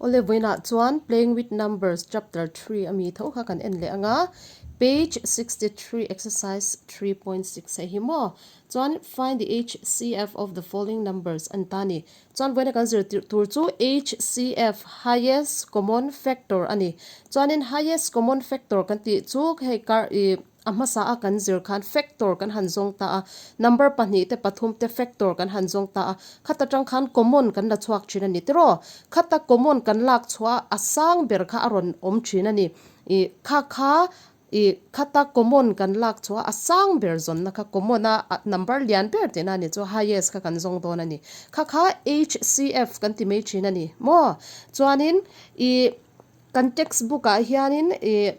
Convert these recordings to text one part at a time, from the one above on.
Awle vawiinah chuan Playing with Numbers chapter 3 ami tho kha kan en leh ang a, page 63 exercise 3.6 hei hi maw. Chuan find the HCF of the following numbers a ni ta a ni. Chuan vawiina kan zir tur chu HCF, highest common factor a ni. Chuanin highest common factor kan tih chu hei kar ih a hmasa a kan zir khan factor kan han zawng ta a, number pahnih te pathum te factor kan han zawng ta a, khata tang khan common kan la chhuak thin a ni tiraw? Khata common kan lak chhuah a sang ber kha a rawn awm thin a ni. Ih kha kha Ih, khata common kan lak chu a sang ber zawnna kha common a number lian ber tihna a ni chu highest kha kan zawng dawn a ni. Kha kha HCF kan ti mai thin a ni maw? Chuanin ih kan textbook ah hianin ih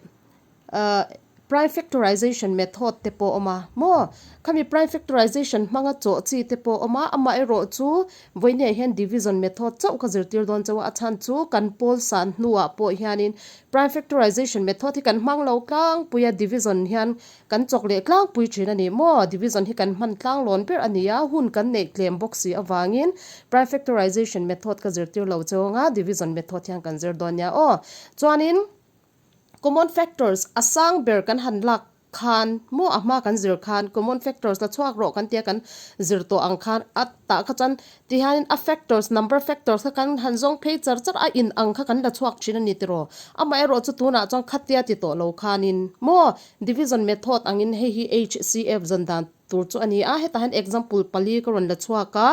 prime factorization method te pawh a awm a maw? Khami prime factorization hmanga chawh chi te pawh a awm a, amaherawh chu vawinia hian division method chauh ka zirtir dawn chauh a, a chhan chu kan pawl san hnuah pawh hianin Prime factorization method hi kan hmang lo tlangpui a, division hian kan chawk leh tlangpui thin a ni maw? Division hi kan hman tlanglawn ber a ni a, hun kan neih tlem bawk si avangin prime factorization method ka zirtir lo cheu anga division method hian kan zir dawn nia aw. Chuanin common factors a sang ber kan han lak Khan maw a hma kan zir khan common factors la chhuak rawh kan tia kan zir tawh ang khan a tah kha chuan ti hianin a factors number factors kha kan han zawng phei char char a in ang kha kan la chhuak thin a ni tiraw amaherawh chu tunah chuan khatia ti tawh lo khanin maw division method angin hei hi HCF zawn dan tur chu a ni a hetah hian example pali ka rawn la chhuak a.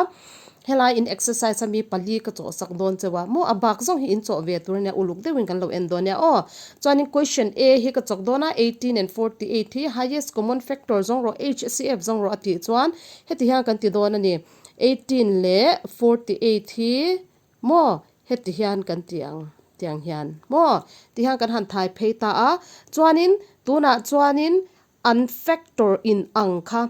Helai in exercise a mi pali ka chawh sak dawn cheu a, maw a bak zawng hi in chawh ve tur ania uluk deuhin kan lo en dawn nia aw. Chuanin question A hi ka chawk dawn a, 18 and 48 hi highest common factor zawng rawh HCF zawng rawh a tih chuan heti hian kan ti dawn a ni, 18 leh 48 hi maw heti hian kan ti ang tiang hian maw ti hian kan han thai phei ta a, chuanin tunah chuanin An factor in ang kha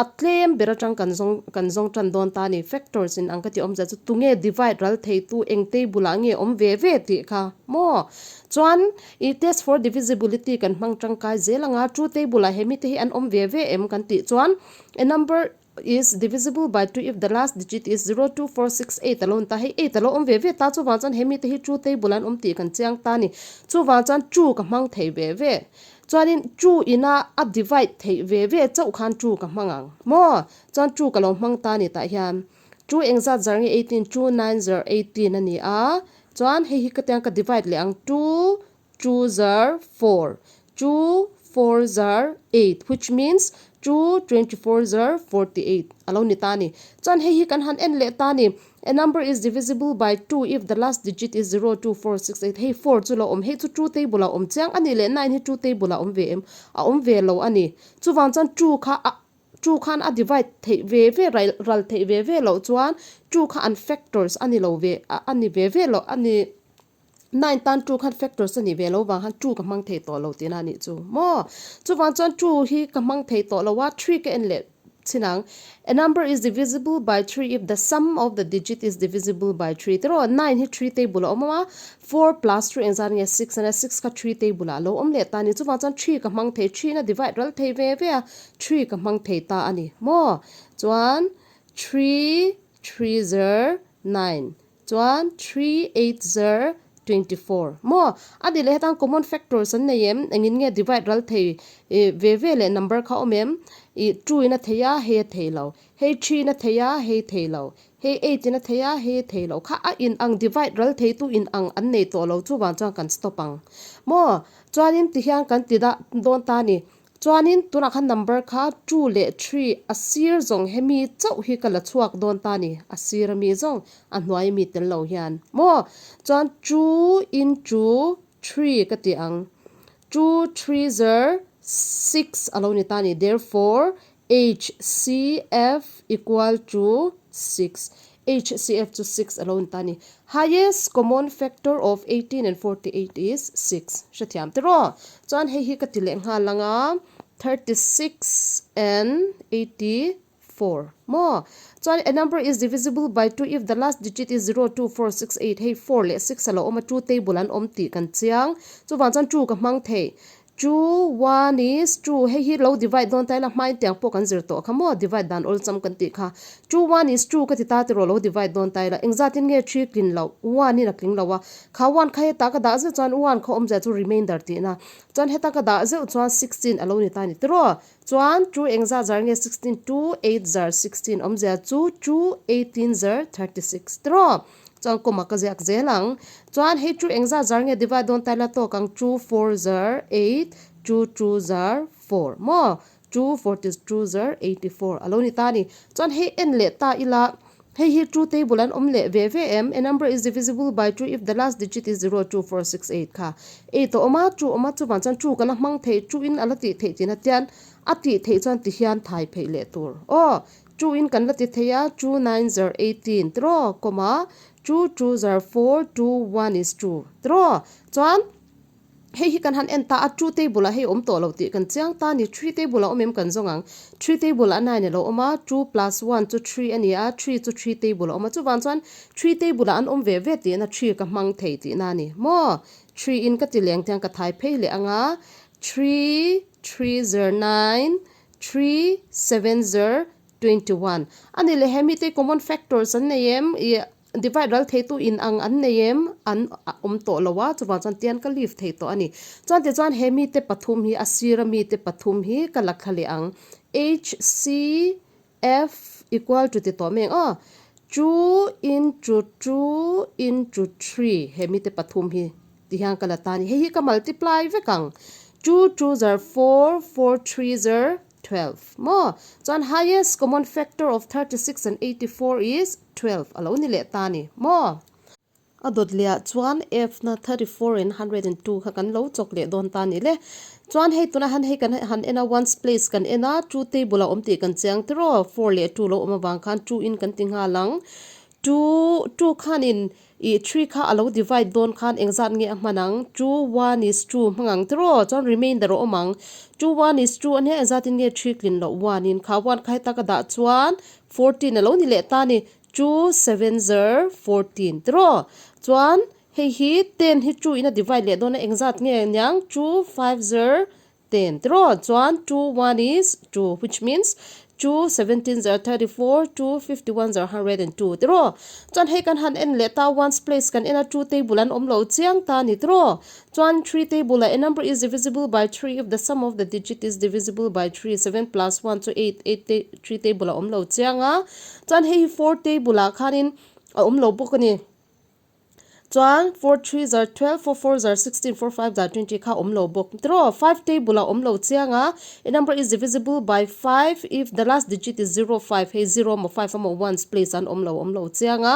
a tlem ber atang kan zawng kan zawng tan dawn ta a ni. Factors in ang ka tih awmzia chu tunge divide ral thei tu eng table ah nge awm ve ve tih kha maw? Chuan i test for divisibility kan hmang tangkai zel anga two table ah hemi te hi an awm ve ve em kan tih chuan a number is divisible by two if the last digit is zero two four six eight a lo ni ta. Hei eight a lo awm ve ve ta chuvang chuan hemi te hi two table an awm tih kan chiang ta a ni. Chuvang chuan two ka hmang thei ve ve. Chuanin two ina a divide theih ve ve chauh khan two ka hmang ang maw? Chuan two ka lo hmang ta a ni tah hian two engzat zar nge 18 two nine zar 18 a ni a, chuan hei hi ka tiang ka divide leh ang two two zar four two four zar eight which means two 24 zar 48 a lo ni ta a ni. Chuan hei hi kan han en leh ta a ni. A number is divisible by two if the last digit is zero, two, four, six, eight. Hei four chu lo awm, hei chu two table ah awm chiang a ni leh nine hi two table ah awm ve em? A awm ve lo a ni. Chuvang chuan two kha a two khan a divide theih ve ve ral ral theih ve ve loh chuan two kha an factors a ni lo ve a ni ve ve lo a ni. Nine tan two khan factors a nih ve lo vang khan two ka hmang thei tawh lo tihna a nih chu maw? Chuvang chuan two hi ka hmang thei tawh lo a, three ka en leh chin ang. A number is divisible by three if the sum of the digit is divisible by three tiraw? Nine hi three table a awm a, four plus three engzat nge six ania, six kha three table ah a lo awm leh ta a ni. Chuvang chuan three ka hmang thei, three in a divide ral thei ve ve a, three ka hmang thei ta a ni maw? Chuan three, three zero, nine. Chuan three eight zero 24 maw? A ni leh hetan common factors an nei em? Engin nge divide ral thei ve ve leh number kha awm em? Ih two in a thei a, hei a thei lo. Hei three in a thei a, hei thei lo. Hei eight in a thei a, hei a thei lo. Kha a in ang divide ral thei tu in ang an nei tawh lo chuvang chuan kan stop ang maw? Chuanin tihian kan ti dah dawn ta a ni. Chuanin tunah khan number kha two leh three a sir zawng hemi chauh hi ka la chhuak dawn ta ni, a sir ami zawng a hnuai ami tel lo hian maw? Chuan two into three ka ti ang, two three zar six a lo ni ta ni, therefore HCF equal to six. HCF chu six a lo ni ta a ni. Highest common factor of 18 and 48 is six. Hrethiam tiraw? Chuan hei hi ka ti leh nghal ang a, 36 and 84 maw? Chuan a number is divisible by two if the last digit is zero, two, four, six, eight. Hei four leh six a lo awm a, two table an awm tih kan chiang. Chuvang chuan two ka hmang thei. Two one is two hei hi lo divide dawn ta ila hmain tiang pawh kan zir tawh kha maw divide dan awlsam kan tih kha. Two one is two ka ti ta tiraw lo divide dawn ta ila engzatin nge three tlin loh one in a tling lo a kha one kha hetah ka dah zeuh chuan one kha awmzia chu remainder tihna chuan heta ka dah zeuh chuan 16 a lo ni ta a ni tiraw chuan two engzat zar nge 16 two eight zar 16 awmzia chu two 18 zar 36 tiraw. Chuan kawmah ka ziak zel ang. Chuan hei chu engzat zar nge divide dawn ta ila tawk ang two four zar eight two two zar four maw two 42 zar 84 a lo ni ta a ni. Chuan hei en leh ta ila hei hi two table an awm leh ve ve em a number is divisible by two if the last digit is zero two four six eight kha eight a awm a two awm a chuvang chuan two ka la hmang thei two in a la tih theih tihna tian a tih theih chuan tihian thai pheih leh tur aw. Two in kan la ti thei a, two nine zar 18 tiraw comma two two zar four two one is two tiraw chuan hei hi kan han en ta a two table ah hei awm tawh lo tih kan chiang ta a ni three table ah awm em kan zawng ang three table ah nine a lo awm a two plus one chu three a ni a three chu three table a awm a chuvang chuan three table ah an awm ve ve tihna three ka hmang thei tihna a ni maw three in ka ti leng tiang ka thai phei leh ang a three three zar nine Three, seven, zer, 21. A ni leh hemi te common factors an nei em? Ih divide ral theitu in ang an nei em? An awm tawh lo a, chuvang chuan tian ka leave thei tawh a ni. Chuan tichuan he mite pathum hi a sira mite pathum hi ka la thla leh ang. H, C, F equal to ti tawh mai ang aw. Two into two into three he mite pathum hi ti hian ka la ta a ni. Hei hi ka multiply vek ang. Two two zar four, four three zar 12 maw? Chuan highest common factor of 36 and 84 is 12 a lo ni leh ta a ni maw? A dawt leh ah chuan F na 34 and 102 kha kan lo chawk leh dawn ta a ni le. Chuan hei tunah hian hei kan han en a ones place kan en a two table a awm tih kan chiang tiraw four leh two lo awm avang khan two in kan ti nghal ang. Two two khanin ih three kha a lo divide dawn khan engzat nge a hman ang two one is two hmang ang tiraw chuan remainder a awm ang. Two one is two ania engzatin nge three tlin loh one in kha one kha heta ka dah chuan 14 a lo ni leh ta a ni. Two seven zer 14 tiraw chuan hei hi ten hi two in a divide leh dawn a engzat nge niang two five zer ten tiraw chuan two one is two which means two 17 zer 34 two 51 zer 102 tiraw chuan hei kan han en leh ta ones place kan en a two table an awm lo chiang ta a ni tiraw chuan three table ah a number is divisible by three if the sum of the digit is divisible by three seven plus one chu eight eight te three table a awm lo chiang a chuan hei hi four table ah khanin a awm lo bawk a ni chuan four three zar 12 four four zar 16 four five zar 20 kha a awm lo bawk tiraw five table ah a awm lo chiang a a number is divisible by five if the last digit is zero five hei zero emaw five emaw ones place an awm lo awm lo chiang a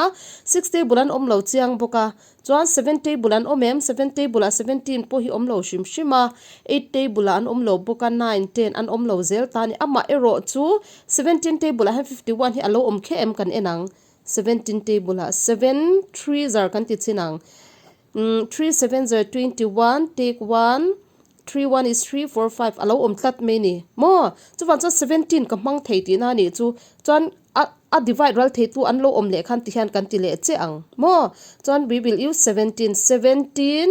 six table an awm lo chiang bawk a. Chuan seven table an awm em? Seven table ah 17 pawh hi awm lo hrim hrim a, eight table ah an awm lo bawk a, nine, ten an awm lo zel ta a ni. Amah erawh chu 17 table ah hian 51 hi a lo awm kher em kan en ang. 17 table ah seven three zar kan ti chhin ang. Umm three seven zar 21 take one three one is three four five a lo awm tlat mai ni maw? Chuvang chuan 17 ka hmang thei tihna a nih chu. Chuan a a divide ral thei tu an lo awm leh khan ti hian kan ti leh che ang maw chuan we will use 17 17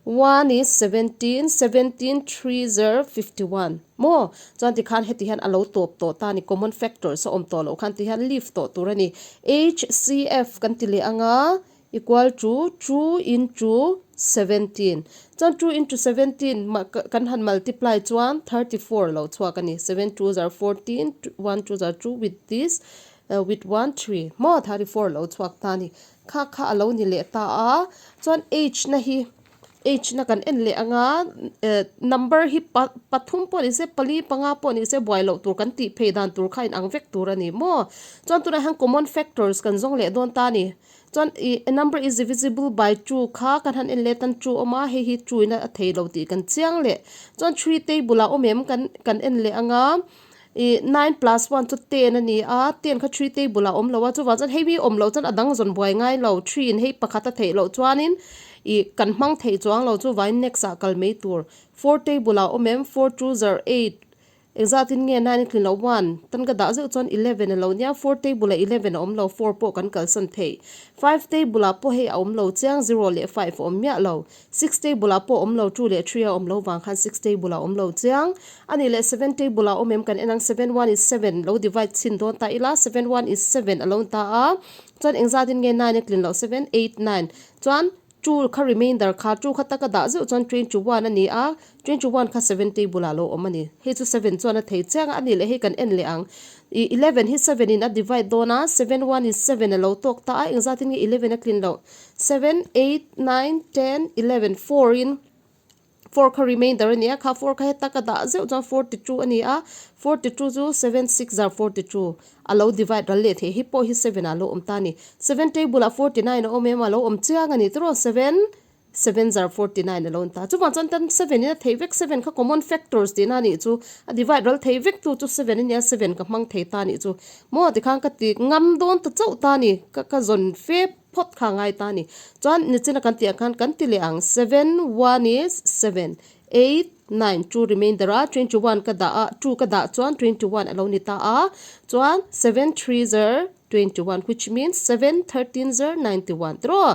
one is 17 17 three zero 51 maw chuan ti khan heti hian a lo tawp tawh ta a ni common factors a awm tawh loh khan ti hian leave tawh tur a ni HCF kan ti leh ang a equal to two into 17 chuan two into 17 kan han multiply chuan 34 lo chhuak a ni seven two zar 14 one two zar two with this with one three maw 34 lo chhuak ta a ni kha kha a lo ni leh ta a chuan h na hi h na kan en leh anga number hi pathum pawh ni se pali panga pawh ni se buai loh tur kan tih phei dan tur kha a inang vek tur a ni maw chuan tunah hian common factors kan zawng leh dawn ta a ni. Chuan ih a number is divisible by two kha kan han en let tan two a awm a hei hi two in a thei lo tih kan chiang leh chuan three table ah awm em kan kan en leh ang a ih nine plus one chu ten a ni a ten kha three table ah a awm lo a chuvang chuan hei mi awm loh chuan a dang zawn buai ngai lo three in hei pakhat a theih loh chuanin ih kan hmang thei chuang lo chuvangin next ah kal mai tur four table ah awm em four two zar eight. Engzatin nge nine a tlin loh? One tan ka dah zeuh chuan 11 a lo nia, four table ah 11 a awm lo, four pawh kan kalsan thei. Five table ah pawh hei a awm lo chiang, zero leh five a awm miah lo. Six table ah pawh a awm lo, two leh three a awm lo vang khan six table ah a awm lo chiang. A nih leh seven table ah a awm em kan en ang, seven one is seven lo divide chhin dawn ta ila, seven one is seven a lo ni ta a, chuan engzatin nge nine a tlin loh? Seven, eight, nine chuan Two kha remainder kha two kha taka dah zeuh chuan 21 a ni a, 21 kha 70 bulah a lo awm a ni. Hei chu seven chuan a thei chiang a, a nih leh hei kan en leh ang. Ih 11 hi seven in a divide dawn a, seven one is seven a lo tawk ta a, engzatin nge 11 a tlin loh? Seven, eight, nine, ten, 11, four in four kha remainder a ni a, kha four kha heta ka dah zeuh chuan 42 a ni a, 42 chu seven six zar 42 a lo divide ral leh theih hi pawh hi seven ah a lo awm ta a ni. Seven table ah 49 a awm em a lo awm chiang a ni tiraw seven seven zar 49 a lo ni ta. Chuvang chuan tan seven in a theih vek seven kha common factors tihna a nih chu a divide ral thei vek tu chu seven a nia seven ka hmang thei ta a nih chu maw tikhan ka ti ngam dawn ta chauh ta a ni ka ka zawn fe phawt kha a ngai ta a ni. Chuan nichina kan tih ang khan kan ti leh ang seven one is seven eight nine two remainder a 21 ka dah a two ka dah chuan 21 a lo ni ta a chuan seven three zar 21 which means seven 13 zar 91 tiraw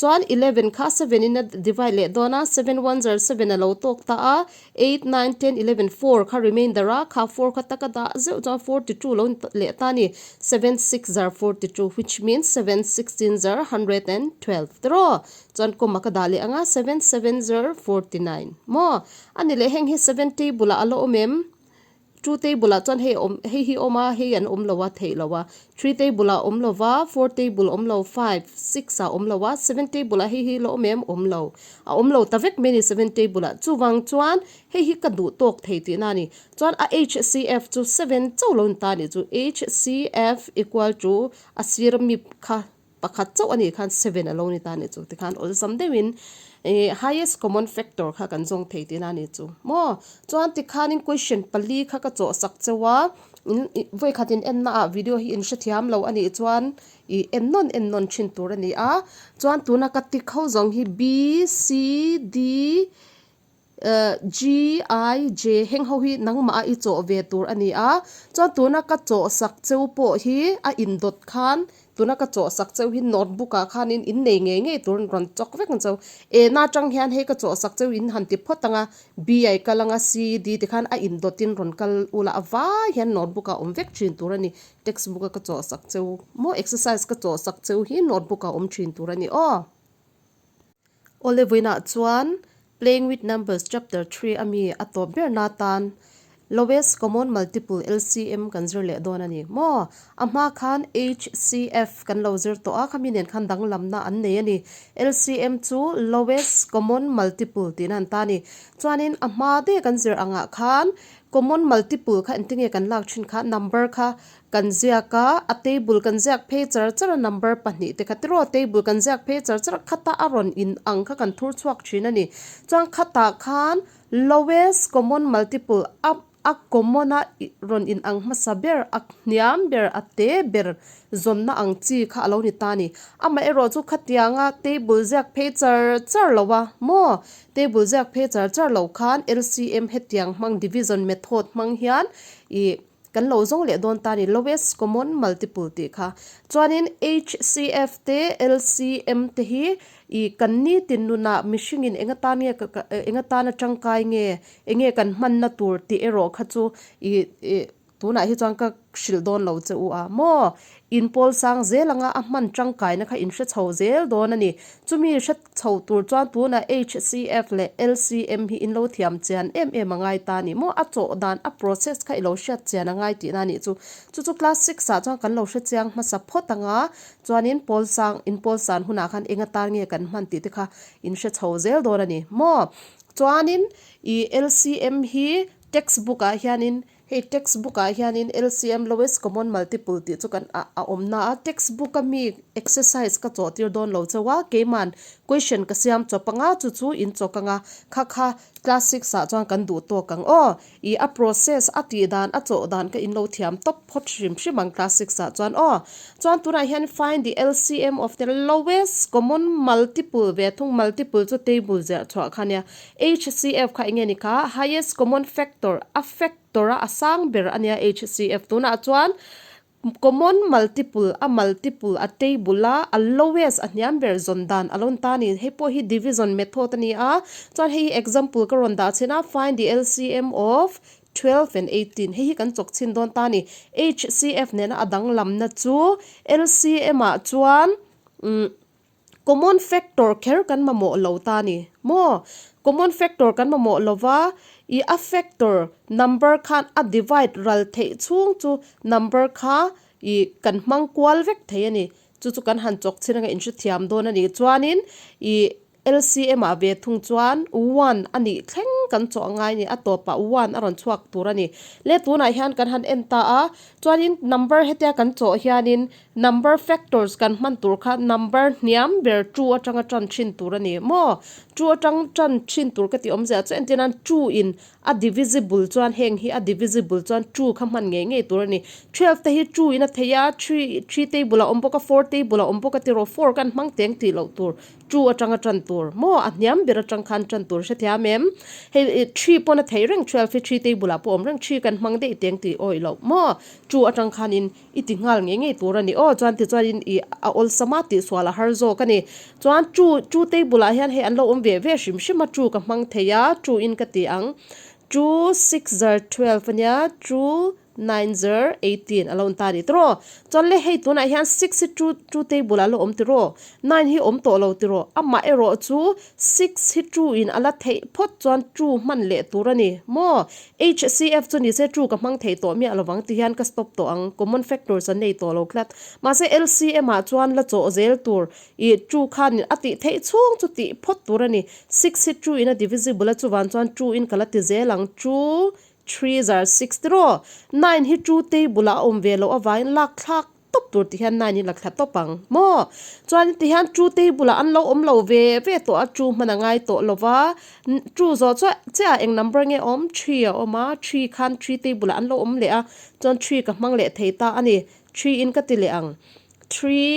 chuan 11 kha seven in a divide leh dawn a seven one zar seven a lo tawk ta a eight nine ten 11 four kha remainder a kha four kha taka dah zeuh chuan 42 lo ni leh ta a ni seven six zar 42 which means seven 16 zar 112 tiraw Chuan comma ka dah leh ang a, seven seven zero 49 maw? A ni leh heng hi seven table ah a la awm em? Two table ah chuan hei awm hei hi awm a, hei an awm lo a theih lo a. Three table ah awm lo va, four table awm lo, five, six ah awm lo a, seven table ah hei hi la awm em? Awm lo. A awm lo ta vek mai a ni seven table ah. Chuvang chuan hei hi ka duh tawk thei tihna a ni. Chuan a HCF chu seven chauh lo ni ta a nih chu. HCF equal to a sir mi kha Pakhat chauh a nih khan seven a lo ni ta a nih chu tikhan awlsam deuhin ih highest common factor kha kan zawng thei tihna a nih chu maw. Chuan tikhanin question pali kha ka chawh sak cheu a, in vawikhat in enna ah video hi in hrethiam lo a nih chuan ih en nawn en nawn thin tur a ni a. Chuan tuna ka tik ho zawng hi B, C, D, G, I, J heng ho hi nangmah a i chawh ve tur a ni a, chuan tuna ka chawh sak cheu pawh hi a indawt khan tuna ka chawh sak cheu hi notebook ah khanin in nei ngei ngei tur rawn chawk vek ang cheu. Ena atang hian hei ka chawh sak cheu in han ti phawt ang a, B ah i kal ang a, C, D ti khan a indawtin rawn kal ula a vai hian notebook ah awm vek thin tur a ni. Textbook a ka chawh sak cheu maw exercise ka chawh sak cheu hi notebook ah awm thin tur a ni aw. Awle vawiinah chuan Playing with Numbers Chapter 3 a mi a tawp berna tan Lowest Common Multiple, LCM, kan zir leh dawn a ni maw? A hma khan HCF kan lo zir tawh a, khami nen khan danglamna an nei a ni. LCM chu Lowest Common Multiple tihna an ta a ni. Chuanin a hma daih kan zir angah khan Common Multiple kha engtinge kan lak thin kha number kha Kan ziak a, a table kan ziak phei char char a number pahnih te kha tiraw table kan ziak phei char char a khata a rawn in ang kha kan thur chhuak thin a ni. Chuan khatah khan lowest common multiple a a common a rawn in ang hmasa ber a hniam ber a te ber zawnna ang chi kha a lo ni ta a ni. Amaherawh chu khatianga table ziak phei char char lo a maw table ziak phei char char lo khan LCM hetiang hmang division method hmang hian ih Kan lo zawng leh dawn ta a ni, lowest common multiple tih kha. Chuanin HCF te LCM te hi ih kan nitin nunah mihringin eng atan nge eng atana tangkai nge, eng nge kan hmanna tur tih erawh kha chu ih ih tunah hi chuan ka hrilh dawn lo che u a maw. Inpawl sang zel anga a hman tangkaina kha inhre chho zel dawn a ni. Chumi hre chho tur chuan tunah HCF leh LCM hi in lo thiam chian em em a ngai ta a ni maw? A chawh dan, a process kha i lo hriat chian a ngai tihna a nih chu. Chu chu class six ah chuan kan lo hre chiang hmasa phawt ang a, chuanin pawl sang, in pawl san hunah khan eng atan nge kan hman tih te kha in hre chho zel dawn a ni maw? Chuanin i LCM hi textbook ah hianin Hei text book ah hianin LCM lowest common multiple tih chu kan a a awm na a, text book a mi exercise ka chawh tir dawn lo chauh a, keiman question ka siam chawp anga chu chu in chawk anga kha kha. Class six ah chuan kan duh tawk ang aw. Ih a process a tih dan a chawh dan ka inlo thiam tawp phawt hrim hrim ang class six ah chuan aw. Chuan tunah hian find the LCM of the lowest common multiple ve thung multiple chu table ziah chhuah kha nia. HCF kha enge ni kha highest common factor a factor a a sang ber a nia HCF tunah chuan Common multiple a multiple a table a a lowest a hniam ber zawn dan a lo ni ta a ni. Hei pawh hi division method a ni a, chuan hei hi example ka rawn dah chhin a, find the LCM of 12 and 18 hei hi kan chawk chhin dawn ta a ni. HCF nena a danglamna chu LCM ah chuan umm Common factor kher kan mamawh lo ta a ni maw? Common factor kan mamawh lo va, i a factor number khan a divide ral theih chhung chu number kha i kan hmang kual vek thei a ni. Chu chu kan han chawk chhin anga inhrethiam dawn a ni. Chuanin i LCM ah ve thung chuan one a nih thleng kan chawh angai a ni. A tawpah one a rawn chhuak tur a ni. Le tunah hian kan han en ta a, chuanin number hetia kan chawh hianin Number factors kan hman tur kha number hniam ber two atanga tan thin tur a ni maw? Two atang tan thin tur ka tih awmzia chu entir nan two in a divisible chuan heng hi a divisible chuan two kha hman ngei ngei tur a ni. 12 te hi two in a thei a, three three table a awm bawk a, four table a awm bawk a tiraw four khan hmang teng tih loh tur two atanga tan tur maw? A hniam ber atang khan tan tur hrethiam em? Hei three pawn a thei reng 12 hi three table ah pawh a awm reng three kan hmang daih teng tih awih loh maw? Two atang khanin I ti nghal ngei ngei tur a ni aw. Chuan tichuanin i a awlsam a tihsual a har zawk a ni. Chuan chu chu table ah hian hei an lo awm ve ve hrim hrim a, chu ka hmang thei a, chu in ka ti ang. Chu six zar 12 a nia, chu nine zar 18 a lo ni ta a ni tiraw. Chuan le hei tunah hian six hi chu chu table ah a lo awm tiraw, nine hi awm tawh lo tiraw. Amah erawh chu six hi chu in a la theih phawt chuan chu hman leh tur a ni maw. HCF chu nise true ka hmang thei tawh miah lovang ti hian ka stop tawh ang, common factors an nei tawh lo tlat. Mahse LCM ah chuan la chawh zel tur ih true khan a tih theih chhung chu tih phawt tur a ni. Six hi true in a divisible a chuvan chuan true in ka la ti zel ang, true three zar six tiraw? Nine hi true table ah a awm ve loh avangin lak thlak tawp tur ti hian nine hi la thla tawp ang maw? Chuan ti hian two table ah an lo awm lo ve ve tawh a two hman a ngai tawh lo va two zawh chuah chiah ah eng number nge awm three a awm a three khan three table ah an lo awm leh a chuan three ka hmang leh thei ta a ni three in ka ti leh ang three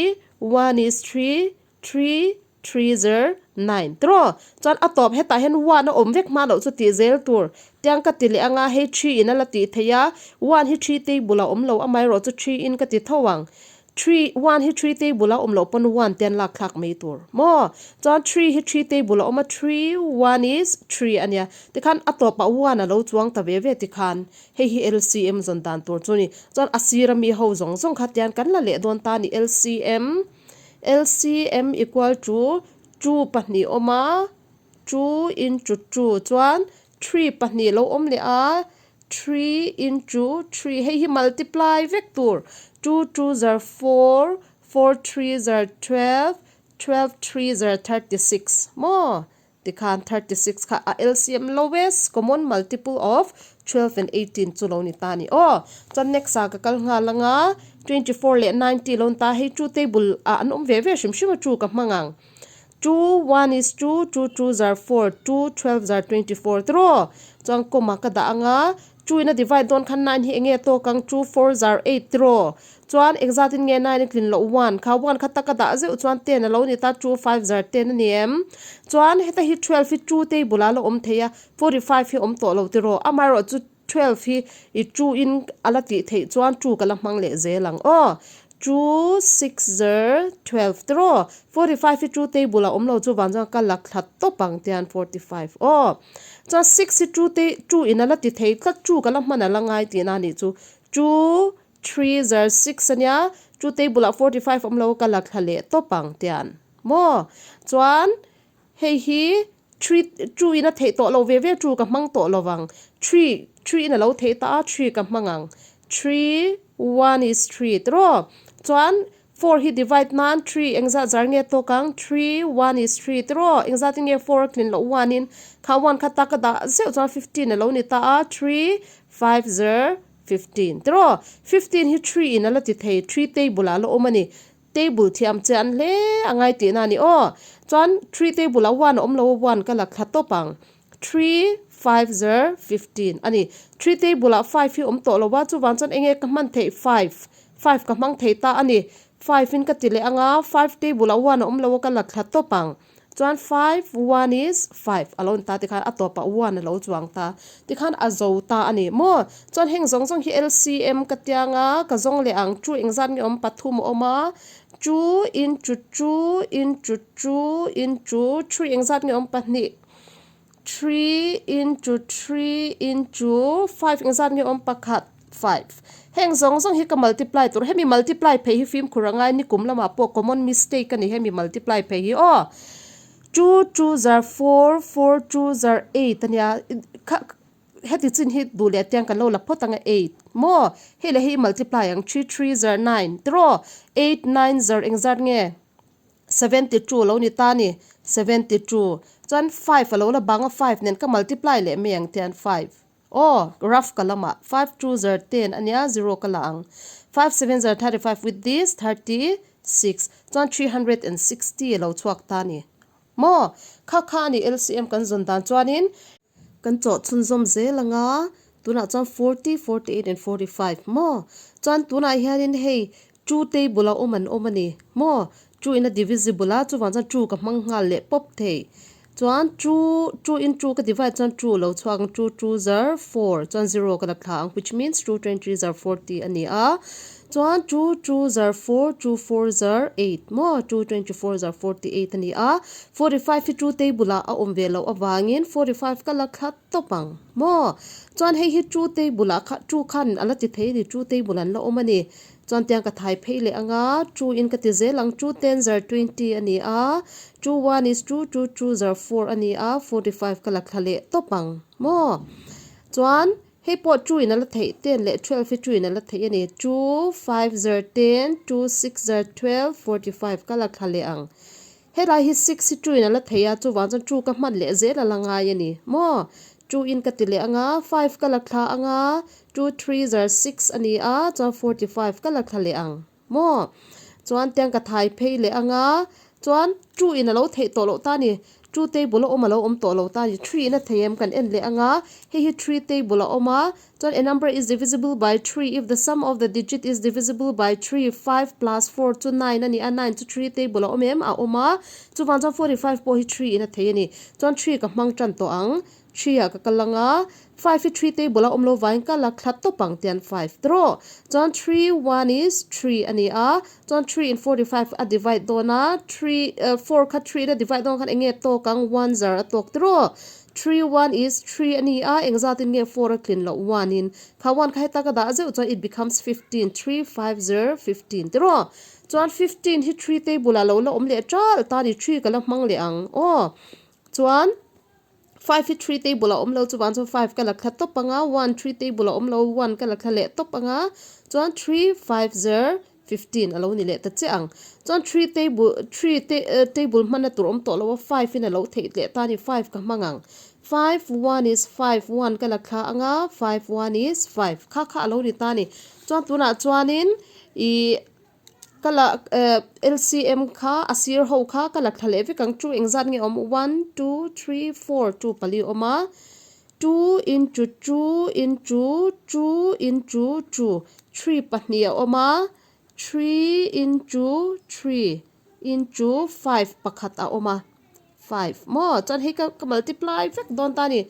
one is three Three, three zer, nine tiraw? Chuan a tawp hetah hian one a awm vek hma loh chu tih zel tur. Tiang ka ti leh anga hei three in a la tih theih a, one hi three table a awm lo amaherawh chu three in ka ti tho ang. Three, one hi three table a awm loh pawn one te an lak thlak mai tur maw? Chuan three hi three table a awm a, three, one is three a nia. Tikhan a tawpah one a lo chuang ta ve ve tikhan hei hi LCM zawn dan tur chu a ni. Chuan a sir ami ho zawng zawng kha tiang kan la leh dawn ta a ni LCM. LCM equal to two pahnih awm a, two into two chuan three pahnih lo awm leh a, three into three hei hi multiply vek tur two two zar four, four three zar 12, 12 three zar 36 maw Tikhan 36 kha a LCM lowest common multiple of 12 and 18 chu lo ni ta a ni aw. Chuan next ah ka kal nghal anga 24 leh 90 lo ni ta hei two table ah an awm ve ve hrim hrim a two ka hmang ang. Two one is two, two two zar four, two 12 zar 24 tiraw. Chuan comma ka dah anga two in a divide dawn khan nine hi enge a tawk ang two four zar eight tiraw. Chuan engzatin nge nine a tlin loh one kha one kha taka dah zeuh chuan ten a lo ni ta two five zar ten a ni em? Chuan heta hi 12 hi two table ah a la awm thei a 45 hi awm tawh lo tiraw amaherawh chu 12 hi i two in a la tih theih chuan two ka la hmang leh zel ang aw two six zar 12 tiraw 45 hi two table ah awm lo chuvang chuan ka la thla tawp ang tian 45 aw chuan six hi two te two in a la ti thei tlat two ka la hman a la ngai tihna a nih chu two Three zar six a nia, chu table ah 45 awm lo ka la thla leh tawp ang tian maw? Chuan hei hi three two in a theih tawh lo ve ve two ka hmang tawh lo vang, three three in a lo theih ta a three ka hmang ang, three one is three tiraw? Chuan four hi divide nan three engzat zar nge tawk ang, three one is three tiraw? Engzat in nge four a tlin loh one in kha one kha tak a dah zeuh chuan 15 a lo ni ta a, three five zar 15 tiraw? 15 hi three in a la ti thei, three table ah a la awm a ni. Table thiam che an hle a ngai tihna a ni aw. Chuan three table ah one a awm lo a, one ka la thla tawp ang. 3, 5 zer 15 a ni. 3 table ah 5 hi awm tawh lo a, chuvang chuan enge ka hman theih 5, 5 ka hmang thei ta a ni. 5 in ka ti leh ang a, 5 table ah 1 a awm lo a ka la thla tawp ang. Chuan 5, 1 is 5 a lo ni ta tikhan a tawpah 1 a lo chuang ta tikhan a zo ta a ni maw. Chuan heng zawng zawng hi LCM ka tiang a, ka zawng leh ang 2 engzat nge awm pathum a awm a, 2 into 2 into 2 into 3 engzat nge awm pahnih. 3 into 3 into 5 engzat nge awm pakhat 5 heng zawng zawng hi ka multiply tur hemi multiply phei hi fimkhur a ngai ni kum lamah pawh common mistake a ni hemi multiply phei hi aw 2 2 zar 4 4 2 zar 8 a nia kha heti chin hi duh leh tiang kan lo la phawt ang a 8 maw hei leh hei multiply ang 3 3 zar 9 tiraw 8 9 zar engzat nge 72 lo ni ta ni, 72 chuan 5 a lo la bang a 5 nen ka multiply leh mai ang tian 5 aw rough ka lamah 5 2 zar 10 a nia 0 ka la ang 5 7 zar 35 with this 36 chuan 360 a lo chhuak ta ni maw kha kha a ni LCM kan zawn dan chuanin Kan chawh chhunzawm zel ang a, tunah chuan 40, 48 and 45 maw? Chuan tunah hianin hei two table a awm an awm a ni maw? Two in a divisible a, chuvang chuan two ka hmang nghal leh pawp thei. Chuan two, two in two ka divide chuan two lo chhuak ang, two two zar four chuan zero ka la thla ang which means two twenty zar 40 a ni a. Chuan two two zar four, two four zar eight maw? Two 24 zar 48 a ni a, 45 hi two table ah a awm ve loh avangin 45 ka la thla tawp ang maw? Chuan hei hi two table ah kha two khan a la ti thei a ni, two table an la awm a ni. Chuan tiang ka thai phei leh ang a, two in ka ti zel ang, two ten zar 20 a ni a, two one is two, two two zar four a ni a, 45 ka la thla leh tawp ang maw? Chuan Hei pawh two in a la theih 10 leh 12 hi two in a la theih a ni. Two, five zar 10, two, six zar 12, 45 ka la thla leh ang. Helai hi six hi two in a la theih a, chuvang chuan two ka hman leh zel a la ngai a ni. Maw? Two in ka ti leh ang a, five ka la thla ang a, two, three zar six a ni a, chuan 45 ka la thla leh ang. Maw? Chuan tiang ka thai phei leh ang a, chuan two in a lo theih tawh loh ta a ni. Two table a awm a lo awm tawh lo ta a ni. Three in a thei em kan en leh ang a, hei hi three table a awm a, chuan a number is divisible by three if the sum of the digit is divisible by three, five plus four chu nine a ni a, nine chu three table a awm em? A awm a, chuvang chuan 45 pawh hi three in a thei a ni. Chuan three ka hmang tan tawh ang. Three ah ka kal ang a, five hi three table a awm lo vangin ka la thla tawp ang tian five tawh. Chuan three one is three a ni a, chuan three in 45 a divide dawn a, three four kha three in a divide dawn khan eng nge tawk ang one zar a tawk tawh. Three one is three a ni a, engzat in nge four a tlin loh one in. Kha one kha heta ka dah zeuh chuan it becomes 15, three five zar 15 tawh. Chuan 15 hi three table ah lo la awm leh tal ta a ni, three ka la hmang leh ang aw. Chuan. Five hi three table a awm lo chuvang chuan five ka la thla tawp ang a, one three table a awm lo one ka la thla leh tawp ang a, chuan three five zer 15 a lo ni leh ta chiah ang. Chuan three table three te table hmanna tur awm tawh lo a five in a lo theih leh ta a ni five ka hmang ang. Five one is five one ka la thla ang a, five one is five kha kha a lo ni ta a ni. Chuan tunah chuanin ih. Ka la eh LCM kha a sir ho kha ka la thla leh vek ang chu engzat nge awm one two three four chu pali a awm a two into two into two into two three pahnih a awm a three into three into five pakhat a awm a five maw chuan hei ka ka multiply vek dawn ta a ni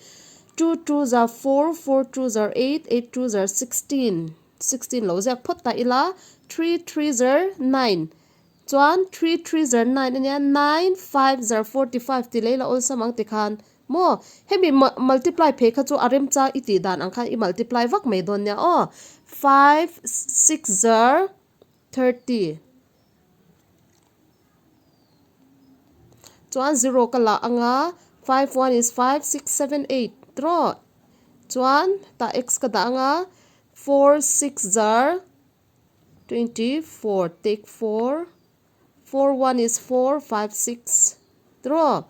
two two za four four two za eight eight two za 16. 16 lo ziak phawt ta ila, three three zar nine chuan three three zar nine ania nine five zar 45 ti lei la awlsam ang tikhan maw hemi multiply phei kha chu a remchang i tih dan ang khan i multiply vak mai dawn nia aw five six zar 30 chuan zero ka lah anga five one is five six seven eight trawh chuan tah x ka dah anga four six zar 24 take four four one is four five six trawh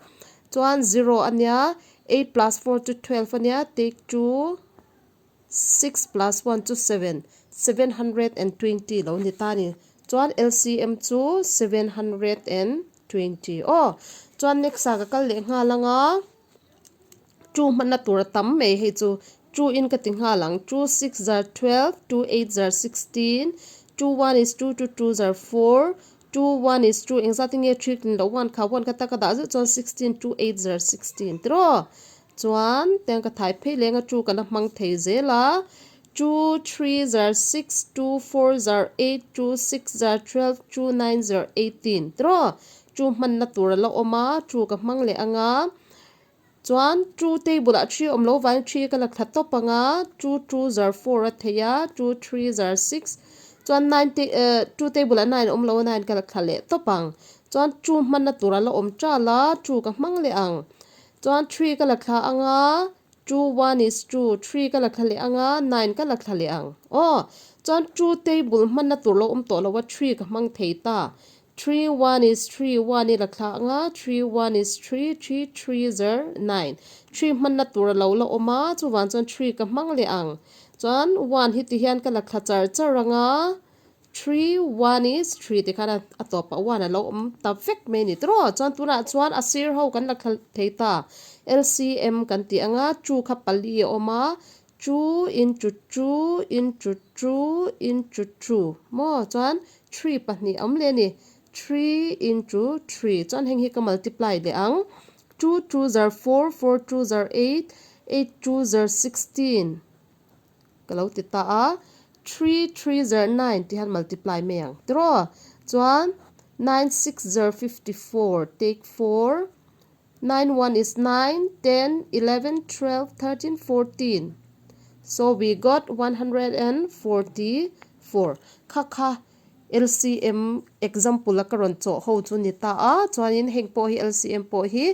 chuan zero ania eight plus four chu 12 ania take two Six plus one chu seven, 720 lo ni ta ni. Chuan LCM chu 720 aw. Chuan next ah ka kal leh nghal ang a. Two hmanna tur a tam mai hei chu two in ka ti nghal ang two six zar 12 two eight zar 16 two one is two two two zar four two one is two engzat nge three tlin loh one kha one kha taka dah zeuh chuan 16 two eight zar 16 tiraw chuan tiang ka thai phei leng a two ka la hmang thei zel a two three zar six two four zar eight two six zar 12 two nine zar 18 tiraw two hmanna tur a la awm a two ka hmang leh anga chuan two table ah three awm lo vangin three ka la thla tawp anga two two zar four a thei a two three zar six chuan nine te eh two table ah nine awm lo a nine ka la thla leh tawp ang chuan two hmanna tur a la awm tal a two ka hmang leh ang chuan three ka la thla anga two one is two three ka la thla leh anga nine ka la thla leh ang aw chuan two table hmanna tur lo awm tawh lo a three ka hmang thei ta Three one is three one i la thla anga three one is three three three zar nine three hmanna tur a lo la awm a chuvang chuan three ka hmang leh ang chuan one hi ti hian ka la thla char char anga three one is three ti khan a tawpah one a lo awm ta vek mai a ni tiraw chuan tunah chuan a sir ho kan la thla thei ta L_C_M kan tih anga two kha pali a awm a Two into two into two into two maw chuan three pahnih a awm leh a ni. Three into three chuan heng hi ka multiply leh ang. Two two zar four, four two zar eight, eight two zar 16 ka lo ti ta a. Three three zar nine tih hian multiply mai ang tiraw. Chuan nine six zar 54 take four. Nine one is nine, ten, 11, 12, 13, 14. So we got 144. Kha kha LCM example a ka rawn chawh ho chu ni ta a. Chuanin heng pawh hi LCM pawh hi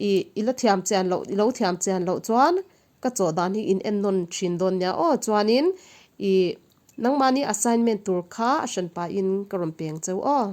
i i la thiam chian loh i lo thiam chian loh chuan ka chawh dan hi in en nawn thin dawn nia aw. Chuanin i nangmahni assignment tur kha a hran pahin ka rawn peng cheu aw.